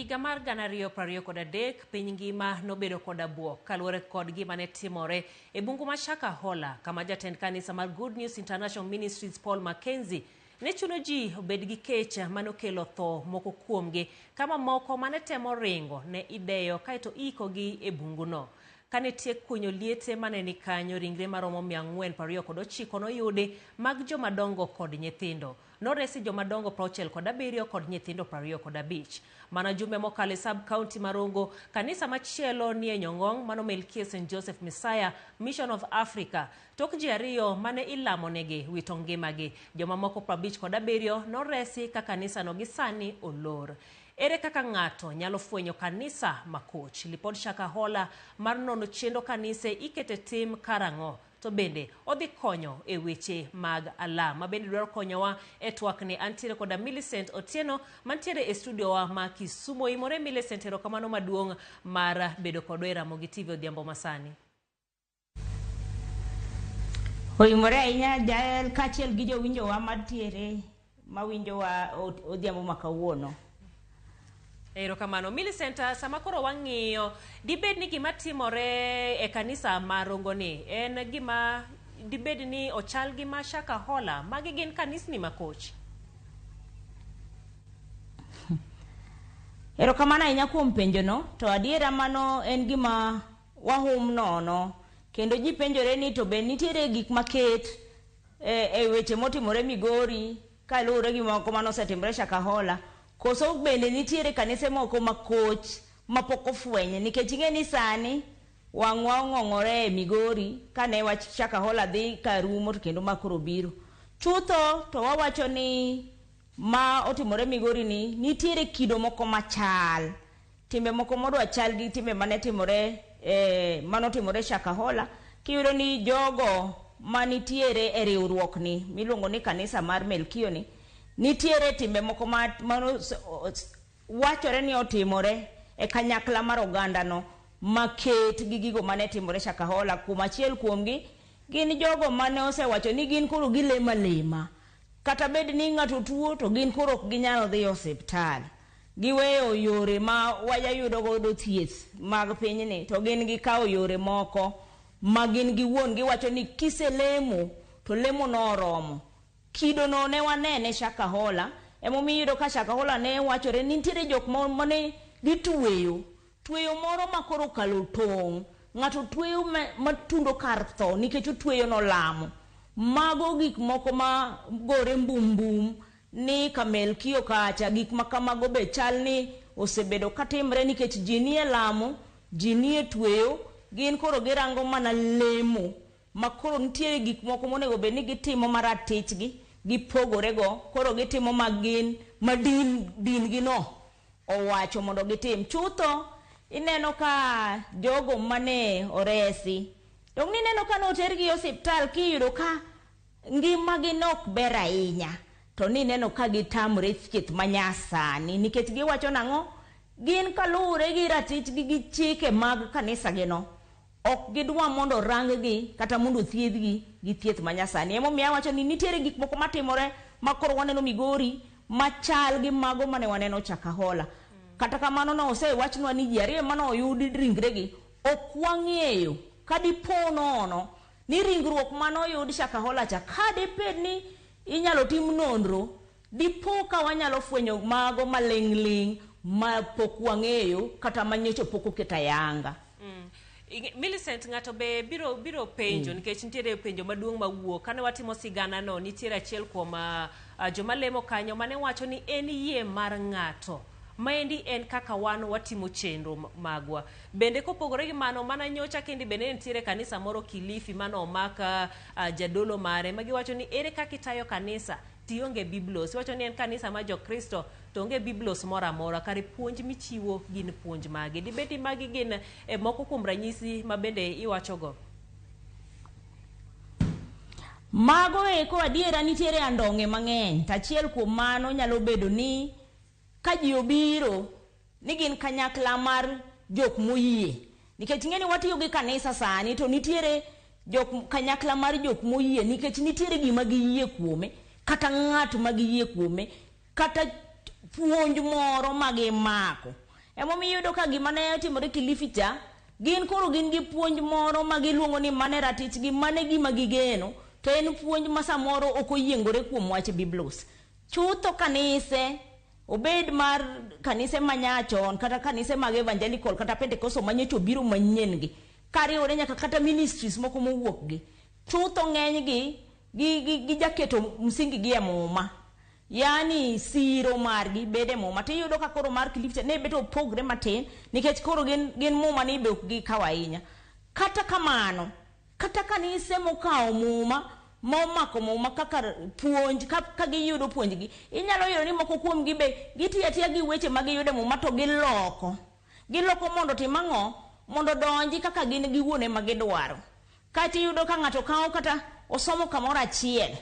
Higa mar 2023, piny ngima nobedo koda buok kaluwore kod gima ne timore e bungu ma Shakahola, kama jatend kanisa mar Good News International Ministries Paul Mackenzie ne chuno ji obed gi kech manokelo tho moko kuomgi, ka mamoko mane temo ringo ne ideyo kaeto iikogi e bunguno. Kane tiek kunyo liete mane ni kanyo, ringre maromo 429 noyudi mag jomadongo kod nyithindo. Noresi jomadongo 67 kod nyithindo 25. Mana jumbe mokalo e sub county ma Rongo, kanisa machielo nie Nyong'ong mano Melkia St. Joseph Messiah Mission of Africa. Tok ji ariyo mane ilamonegi wito ngimagi, jomamoko 57 noresi ka kanisano gi sani olor. Ere kaka ng'ato nyalo fwenyo kanisa makoch? Lipod Shakahola mar nono chenro kanise ikete tim karang'o? To bende odhi konyo e weche mag alam. Ma bende dwaro konyowa e twakni. Antiere koda Millicent Otieno mantiere e studio wa ma Kisumu. Oimore Millicent, erokamano maduong' mar bedo kodwa e Ramogi TV odhiambo masani. Oimore ahinya Jael kaachiel gi jowinjowa mantiere mawinjowa odhiambo ma kawuono. Erokamano. Millicent, sama koro wang'iyo, dibed ni gima timore e kanisa ma Rongo ni en gima dibed ni ochal gi ma Shakahola? Magi gin kanisni makoch? Erokamano ahinya kuom penjono, to adiera mano en gima wahum nono kendo ji penjore ni to be nitiere gik maket e weche motimore Migori kaluwore gi moko manosetimore Shakahola, koso bende nitiere kanise moko makoch mapok ofweny, nikech ing'e ni sani wang'wa ong'ong'ore e Migori kane wach Shakahola dhi karumo to kendo ma koro biro. Chutho to wawacho ni ma otimore Migori ni nitiere kido moko machal, timbe moko modwa chal gi timbe mane timore manotimore Shakahola. Kiyudo ni jogo manitiere e riwruok ni miluongo ni kanisa mar Melkio ni nitiere timbe moko ma wachore ni otimore e kanyakla mar oganda no maket gi gigo mane timore Shakahola. Kuom achiel kuomgi gin jogo mane osewacho ni gin koro gilemo alema, kata bed ni ng'ato tuo to gin koro ok ginyal dhi e osiptal. Giweyo yore ma wayudo godo thieth mag pinyni to gin gikawo yore moko ma gin giwuon giwacho ni kiselemo to lemo no oromo. Kido no ne wanene Shakahola, emomiyo iyudo ka Shakahola ne wachore ni nitiere jok mane gitweyo, tweyo moro ma koro okalo tong'. Ng'ato tweyo matundo kar tho nikech otweyo nolamo. Mago gik moko ma gore mbum mbum ni Kamelkio kacha, gik ma kamago be chal ni osebedo katimre nikech ji nie lamo, ji nie tweyo, gin koro girango mana lemo ma koro nitiere gik moko monego bed ni gitimo maratichgi gipogore go, koro gitimo ma gin ma din din gi no owacho mondo gitim. Chutho ineno ka jogo mane oresi, dong nineno ka notergi e osiptal kiyudo ka ngimagi nok ber ahinya, to nineno ka gitamre thieth manyasani nikech giwacho nang'o? Gin kaluwore gi ratichgi gi chike mag kanisa gi no, ok gidwa mondo orang gi kata mondo othiedhgi gi thieth manyasani. Emomiyo awacho ni nitiere gik moko matimore ma koro waneno Migori machal gi mago mane waneno Shakahola. Kata kamano ne osewachnwa ni ji ariyo mane oyud ringregi ok wang'eyo ka dipo nono ni ringruok mane oyud Shakahola cha ka dibed ni inyalo tim nonro, dipo ka wanyalo fwenyo mago maling' ling' ma pok wang'eyo kata manyocha pok oket ayanga. Millicent, ng'ato be biro biro penjo nikech nitiere penjo maduong' mawuok kane watimo sigana no. Nitiere achiel kuom joma lemo kanyo mane wacho ni en yie mar ng'ato maendi en kaka wan watimo chenro magwa. Bende kopogore gi mano, mana nyocha kendi bende nitiere kanisa moro Kilifi mane omak jadolo mare ma giwacho ni ere kaka itayo kanisa tionge biblos. Iwacho ni en kanisa mar Jokristo to onge biblos moro amora, kare puonj michiwo gin puonj mage? Dibed ni magi gin e moko kuom ranyisi ma bende iwachogo? Mago eko adiera nitiere andong'e mang'eny, to achiel kuom mano nyalo bedo ni ka ji obiro ni gin kanyakla mar jok moyie, nikech ing'e ni watiyo gi kanisa sani to nitiere jok kanyakla mar jok moyie nikech nitiere gima giyie kuome, kata ng'at ma giyie kuome, kata puonj moro ma gimako. Emomiyo iyudo ka gima ne otimore Kilifi cha, gin koro gin gi puonj moro ma giluongo ni mane ratichgi, mane gima gigeno, to en puonj ma samoro ok oyiengore kuom wach Biblos. Chutho kanise, obed mar kanise ma nyachon kata kanise mag evangelical kata Pentecostal ma nyocha obiro manyien gi, kariwore nyaka kata ministries moko mowuok gi, chutho ng'enygi gijaketo msingi gi e Muma. Yaani siro margi bedo e Muma. To iyudo ka koro mar Kilifi cha ne bet opogre matin nikech koro gin Muma ni be ok gikawo ahinya. Kata kamano, kata kanise mokawo Muma, ma omako Muma kaka puonj, ka giyudo puonjgi, inyalo yudo ni moko kuomgi be gitiyo atiya gi weche ma giyudo e Muma to giloko. Giloko mondo otim ang'o? Mondo odonji kaka gin giwuon ema gidwaro. Kaeto iyudo ka ng'ato kawo kata osomo kamoro achiel.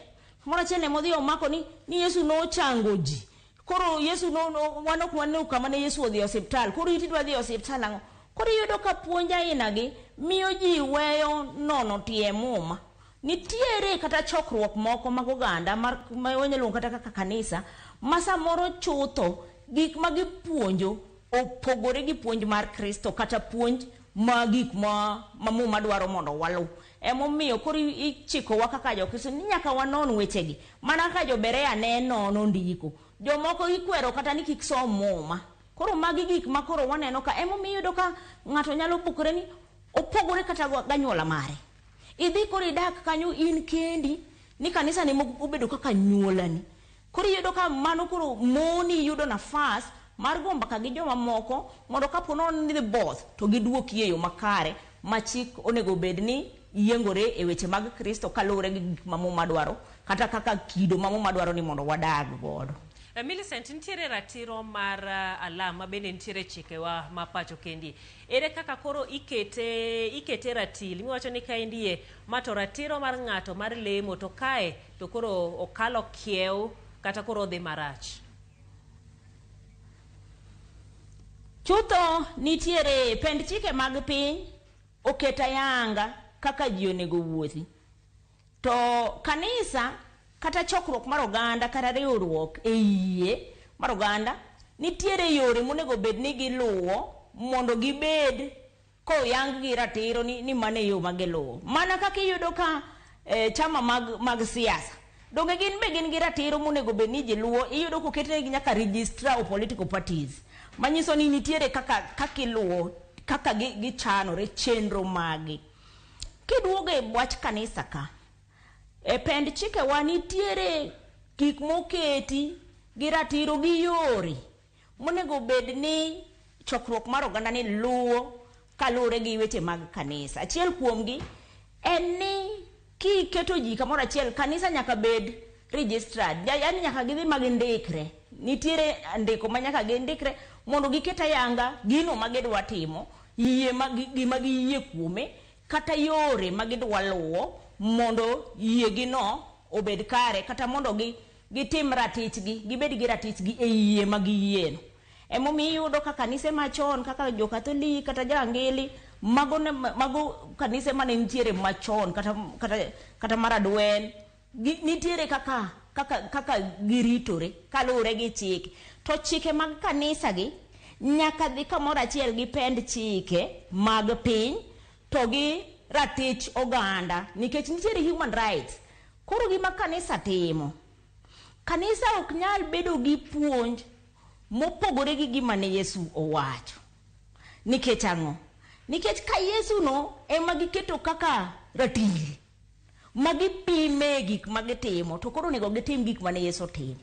Kamoro achiel ema odhi omako ni Yesu nochango ji. Koro Yesu no, no, wan ok waneno kama ne Yesu odhi e osiptal. Koro in tidwa dhi e osiptal ang'o? Koro iyudo ka puonj aina gi miyo ji weyo nono tie Muma. Nitiere kata chokruok moko mag oganda mar, ma wanyalo luongo kata kaka kanisa, ma samoro chutho gik ma gipuonjo opogore gi puonj mar Kristo kata puonj ma gik ma Muma dwaro mondo waluw. Emomiyo koro ichikowa kaka Jokristo ni nyaka wanon wechegi. Mana kaka jo-Berea ne nono ndiko. Jomoko ikwero kata ni kik som Muma. Koro magi gik ma koro waneno ka emomiyo iyudo ka ng'ato nyalo pukore ni opogore kata ganyuola mare. Idhi koro idak kanyo in kendi ni kanisa ni obedo kaka nyuolani. Koro iyudo ka mano koro moni yudo nafas mar go mbaka gi joma moko mondo kapo nono ni dhi both to giduoki e yo makare ma chik onego bed ni yiengore e weche mag Kristo kaluwore gi gik ma Muma dwaro kata kaka kido ma Muma dwaro ni mondo wadag godo. Millicent, nitiere ratiro mar alam ma bende nitiere chikewa ma pacho kendi. Ere kaka koro ikete ratil? Miwacho ni kaendie ma to ratiro mar ng'ato mar lemo to kae to koro okalo kiew kata koro odhi marach. Chutho nitiere pend chike mag piny oketo ayanga kaka ji onego wuothi. To kanisa kata chokruok mar oganda kata riwruok e yie mar oganda nitiere yore monego bed ni giluwo mondo gibed koyang gi ratiro ni mano e yo ma giluwo. Mana kaka iyudo ka chama mag siasa donge gin be gin gi ratiro monego bed ni ji luwo, iyudo koketnegi nyaka registrar of political parties manyiso ni nitiere kaka iluwo kaka gichanore chenro magi. Kiduogo e wach kanisa ka, e pend chikewa nitiere gik moketi gi ratiro gi yore monego bed ni chokruok mar oganda ni luwo kaluwore gi weche mag kanisa. Achiel kuomgi en ni kiketo ji kamoro achiel, kanisa nyaka bed registered, yaani nyaka gidhi ma gindikre. Nitiere ndiko ma nyaka gindikre mondo giket ayanga gino ma gidwa timo, yie ma gima giyie kuome, kata yore ma gidwa luwo mondo yie gi no obed kare, kata mondo gitim ratichgi, gibed gi ratichgi e yie ma giyieno. Emomiyo iyudo ka kanise machon kaka jo-Katholik kata jo-Angili, mago kanise mane nitiere machon kata mar Adwen, nitiere kaka giritore kaluwore gi chike. To chike mag kanisa gi nyaka dhi kamoro achiel gi pend chike mag piny to gi ratich oganda, nikech nitiere human rights. Koro gima kanisa timo, kanisa ok nyal bedo gi puonj mopogore gi gima ne Yesu owacho. Nikech ang'o? Nikech ka Yesu no ema giketo kaka ratil ma gipime gik ma gitimo, to koro onego gitim gik mane Yesu otimo.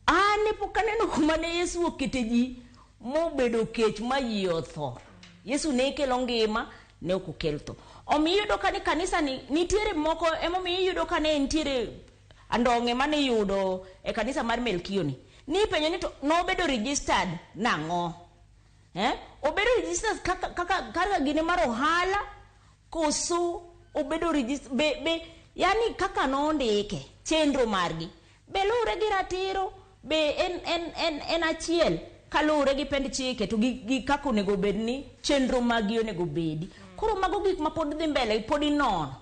An ne pok aneno kuma ne Yesu okete ji mobedo kech ma ji otho. Yesu ne kelo ngima, ne ok okel tho. Omiyo iyudo ka ni kanisa ni nitiere moko, emomiyo iyudo ka ne nitiere andong'e mane iyudo e kanisa mar Melkio ni. Ni ipenjo ni to nobedo registered nang'o? Obedo registered kaka gine mar ohala, koso obedo be, yani kaka nondike chenro margi be luwre gi ratiro, be en achiel kaluwre gi pend chike to gi kaka onego bed ni chenro magi onego bedi. Koro mago gik ma pod dhi mbele, pod inono.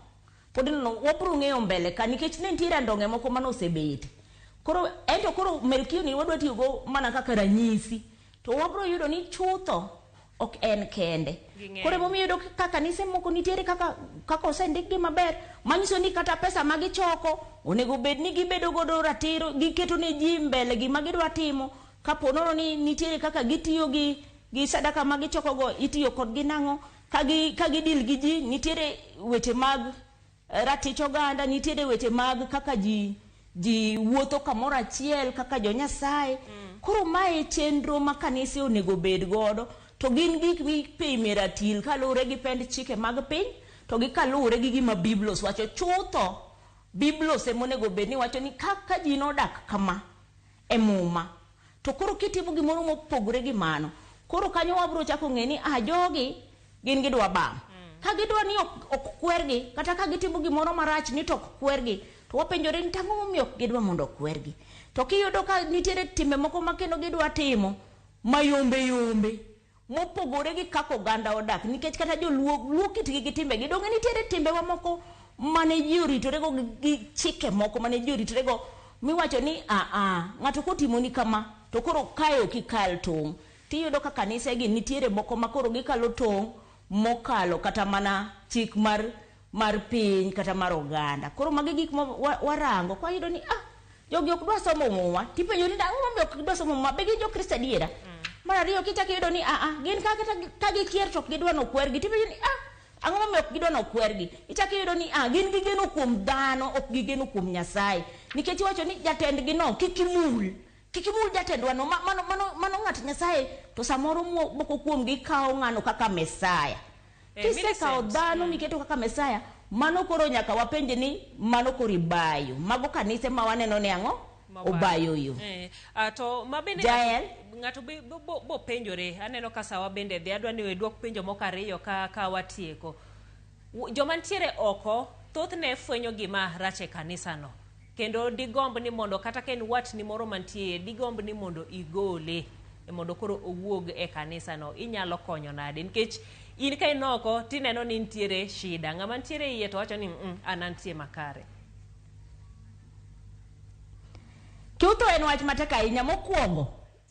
Pod inono, wabro ng'eyo mbele ka nikech ne nitiere andong'e moko mane osebete. Koro ento koro Melkio ni wadwa tiyogo mana kaka ranyisi. To wabro yudo ni chutho ok en kende. Ging'eny. Koro emomiyo iyudo ka kanise moko nitiere kaka kaka osendikgi maber, manyiso ni kata pesa ma gichoko onego bed ni gibedo godo ratiro, giketo ne ji mbele gima gidwa timo. Kapo nono ni nitiere kaka gitiyo gi sadaka ma gichoko go, itiyo kodgi nang'o, ka gidil gi ji, nitiere weche mag ratich oganda, nitiere weche mag kaka ji wuotho kamoro achiel kaka jo Nyasaye. Koro mae chenro ma kanise onego bed godo, to gin gik mipimo e ratil kaluwore gi pend chike mag piny, to gi kaluwore gi gima Biblos wacho. Chutho Biblos ema onego bed ni wacho ni kaka ji nodak kama e Muma. To koro kitimo gimoro mopogore gi mano, koro kanyo wabro chako ng'e ni jogi gin gidwa bam. Ka gidwa ni ok kwergi, kata ka gitimo gimoro marach ni to ok kwergi, to wapenjore ni tang'o momiyo ok gidwa mondo okwergi. To kiyudo ka nitiere timbe moko ma kendo gidwa timo mayombe yombe mopogore gi kaka oganda odak, nikech kata joluo luo kitgi gi timbegi, donge nitiere timbewa moko mane ji oritorego gi chike moko mane ji oritorego miwacho ni ng'ato kotimoni kama to koro kae ok ikal tong'. Tiyudo ka kanisegi nitiere moko ma koro gikalo tong' mokalo kata mana chik mar piny kata mar oganda. Koro magi gik ma warango kwa yudo ni jogi ok dwa somo Muma, tipenjo ni ang'o momiyo ok gidwa somo Muma, be gin Jokristo adiera? Mar ariyo kichako iyudo ni gin ka gikier to ok gidwa nokwergi, tipenjo ni ang'o momiyo ok gidwa nokwergi? Ichako iyudo ni gin gigeno kuom dhano, ok gigeno kuom Nyasaye, nikech iwacho ni jatendgi no kik imul, kik imul jatendwa no, mano ng'at Nyasaye, to samoro moko kuomgi kawo ng'ano kaka Mesaya. Kisekawo dhano miketo kaka Mesaya, mano koro nyaka wapenje ni mano koro ibayo. Mago kanise ma waneno ni ang'o? Obayo yo. To ma bende Jael? Ng'ato bo penjore, aneno ka sawa bende dhi, adwa ni we duok penjo moko ariyo ka watieko. Joma nitiere oko thothne fwenyo gima rach e kanisano, kendo digomb ni mondo kata ka en watni moro mantie, digomb ni mondo igole mondo koro owuog e kanisano. Inyalo konyo nade? Nikech in ka in oko tineno ni nitiere shida, ng'ama nitiere iye to wacho ni an antie makare. Chutho en wach matek ahinya. Mokwongo,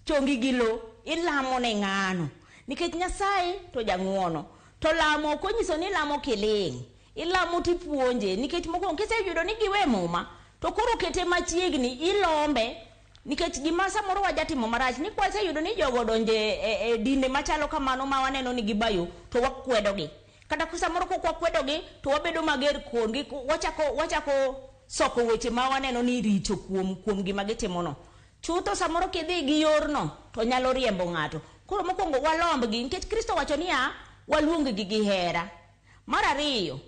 chongi gi lo, ilamo ne ng'ano, nikech Nyasaye to jang'uono. To lamo ok onyiso ni ilamo kiling', ilamo tipuonje, nikech mokwongo kiseyudo ni giwe Muma, to koro kete machiegni, ilombe, nikech gima samoro wajatimo marach ni kwaseyudo ni jogo odonje e dinde machalo kamano ma waneno ni gibayo, to wakwedogi. Kata samoro kok wakwedogi to wabedo mager kodgi, wachako soko weche ma waneno ni richo kuom gima gitimono. Chutho samoro kidhi gi yorno to nyalo riembo ng'ato. Koro mokwongo walombgi, nikech Kristo wacho niya, waluong-gi gi hera. Mar ariyo,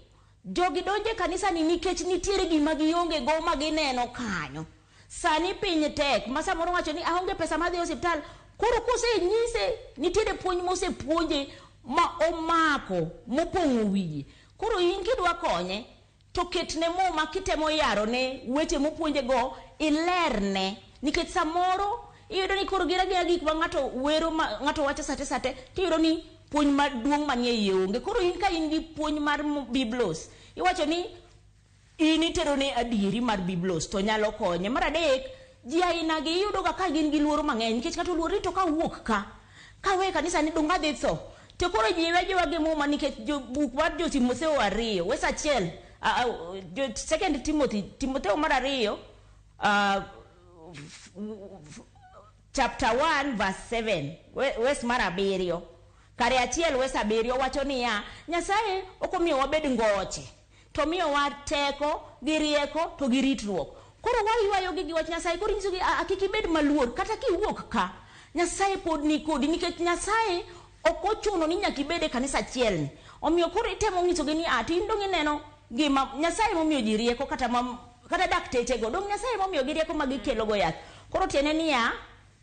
jogi donjo e kanisa ni nikech nitiere gima gionge go ma gineno kanyo. Sani piny tek, ma samoro wacho ni aonge pesa madhi e osiptal. Koro kosenyise, nitiere puonj mosepuonje ma omako, mopong'o wiye. Koro in kidwa konye, to ketne Muma kitemo yarone weche mopuonjego, ilerne. Nikech samoro iyudo ni koro gin agina gik ma ng'ato wero, ma ng'ato wacho sate sate, tiyudo ni puonj maduong' manie iye onge. Koro in ka in gi puonj mar Biblos, iwacho ni in itero ne adieri mar Biblos to nyalo konye. Mar adek, ji aina gi iyudo ga ka gin gi luoro mang'eny, nikech kata oluor ni to kawuok ka, kawe kanisa ni dong' adhi tho. To koro ji wejewa gi Muma, nikech buk mar jo Timotheo 2, wes 1, second Timothy, Timotheo mar 2, chapter 1 verse 7, wes mar 7, kare 1 wes 7 wacho niya, Nyasaye ok omiyo wabed ngoche, to miyowa teko gi rieko to gi ritruok. Koro waywayogi gi wach Nyasaye, koro inyisogi, kik ibed maluor, kata kiwuok ka, Nyasaye pod ni kodi, nikech Nyasaye ok ochuno ni nyaka ibed e kanisa achiel ni. Omiyo koro itemo nyisogi ni, to in dong' ineno gima Nyasaye momiyo ji rieko, kata daktechego, dong' Nyasaye momiyo gi rieko ma gikelo go yath. Koro tiende niya,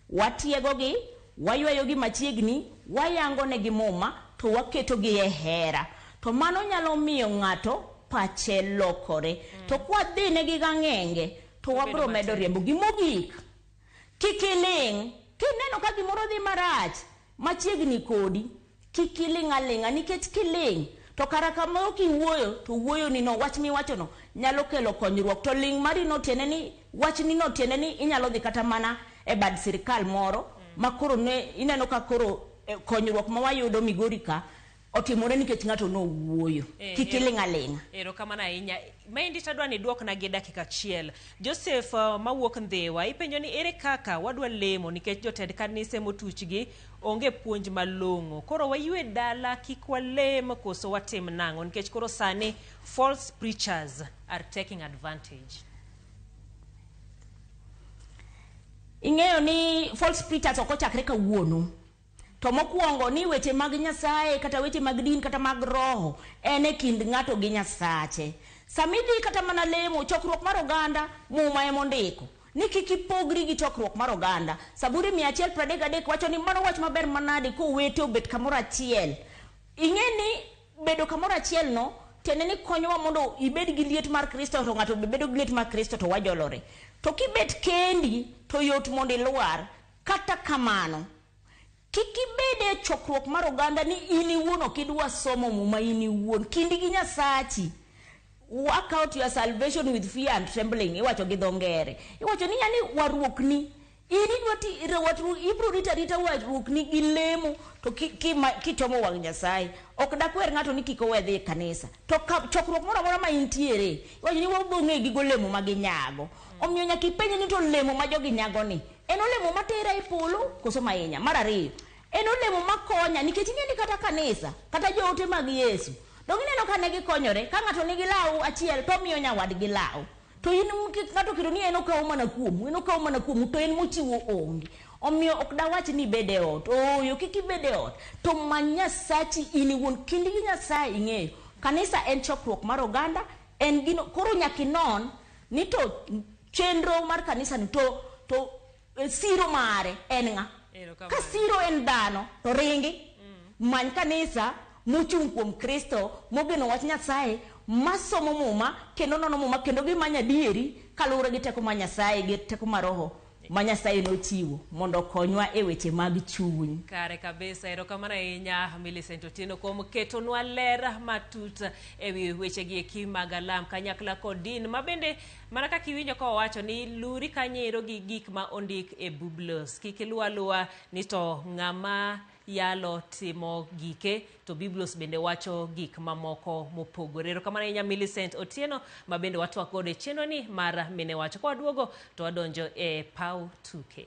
watiegogi, waywayogi machiegni, wayango negi Muma, to waketogi e hera. To mano nyalo miyo ng'ato pache lokore. To kwadhi negi gang'enge, to wabro medo riembo. Gimogik, kik iling'. Kineno ka gimoro dhi marach machiegni kodi, kik iling' aling'a, nikech kiling' to kara kamoro kiwuoyo, to wuoyo ni no, wach miwachono nyalo kelo konyruok. To ling' mari no tiende ni, wachni no tiende ni inyalo dhi kata mana e bad sirikal moro. Ma koro ne ineno ka koro konyruok ma wayudo Migori ka otimore nikech ng'ato nowuoyo. Kik iling' aling'a. Erokamano ahinya. Maendi tadwa ni iduokna gi dakika achiel. Joseph mawuok Ndhiwa, ipenjo ni ere kaka wadwa lemo nikech jotend kanise motuchgi onge puonj malong'o. Koro waywe dala kik walem koso watim nang'o nikech koro sani false preachers are taking advantage. Ing'eyo ni false preachers ok ochakre kawuono. To mokwongo ni weche mag Nyasaye kata weche mag din kata mag roho en e kind ng'ato gi Nyasache. Sama idhi kata mana lemo, chokruok mar oganda, Muma ema ondiko ni kik ipogri gi chokruok mar oganda. Saburi 133 wacho ni mano wach maber manade kowete obet kamoro achiel. Ing'e ni bedo kamoro achiel no tiende ni konyowa mondo ibed gi liet mar Kristo to ng'ato be bedo gi liet mar Kristo to wajolore. To kibet kendi to yot mondo ilwar. Kata kamano, kik ibed e chokruok mar oganda ni in iwuon ok idwa somo Muma in iwuon. Kindi gi Nyasachi. Work out your salvation with fear and trembling, iwacho gi dho ngere. Iwacho ni yani warruokni, in idwa ti, ibro rito arita warruokni gi lemo to kichomo wang' Nyasaye. Ok dakwer ng'ato ni kik owe dhi e kanisa. To ka chokruok moro amora ma intiere, iwacho ni wabiro ng'e gi golemo ma ginyago. Omiyo nyaka ipenj ni to olemo ma jogi nyago ni, en olemo matera e polo koso mahinya? Mar ariyo, en olemo makonya nikech ing'e ni kata kanisa, kata joote mag Yesu, donge ineno ka ne gikonyore, ka ng'ato nigi law achiel to omiyo nyawadgi law. To in ng'ato oketo ni en okawo mana kuomu, en okawo mana kuomu, to en mochiwo onge. Omiyo ok dawach ni ibed e ot, ooyo kik ibed e ot. To many Nyasachi in iwuon, kindi gi Nyasaye ing'eyo. Kanisa en chokruok mar oganda, en gino, koro nyaka inon ni to chenro mar kanisa ni to siro mare en ng'a? Ka siro en dhano, to ringi. Many kanisa mochung' kuom Kristo, mogeno wach Nyasaye, masomo Muma, kendo nono Muma, kendo gimanyo adieri kaluwore gi teko mar Nyasaye, gi teko mar Roho ma Nyasaye nochiwo mondo okonywa e weche mag chuny. Kare kabisa, erokamano ahinya Millicent Otieno kuom ketonwa ler matut ewi wechegi eki mag alam kanyakla kod din, ma bende mana kaka iwinjo ka owacho ni luri kanyo gi gik ma ondik e Biblos. Kik iluw aluwa ni to ng'ama yalo timo gike to Biblos bende wacho gik mamoko mopogore. Erokamano ahinya Millicent Otieno ma bende watwak godo e chenro ni mar Mine Wacho. Ka waduogo to wadonjo e paw tuke.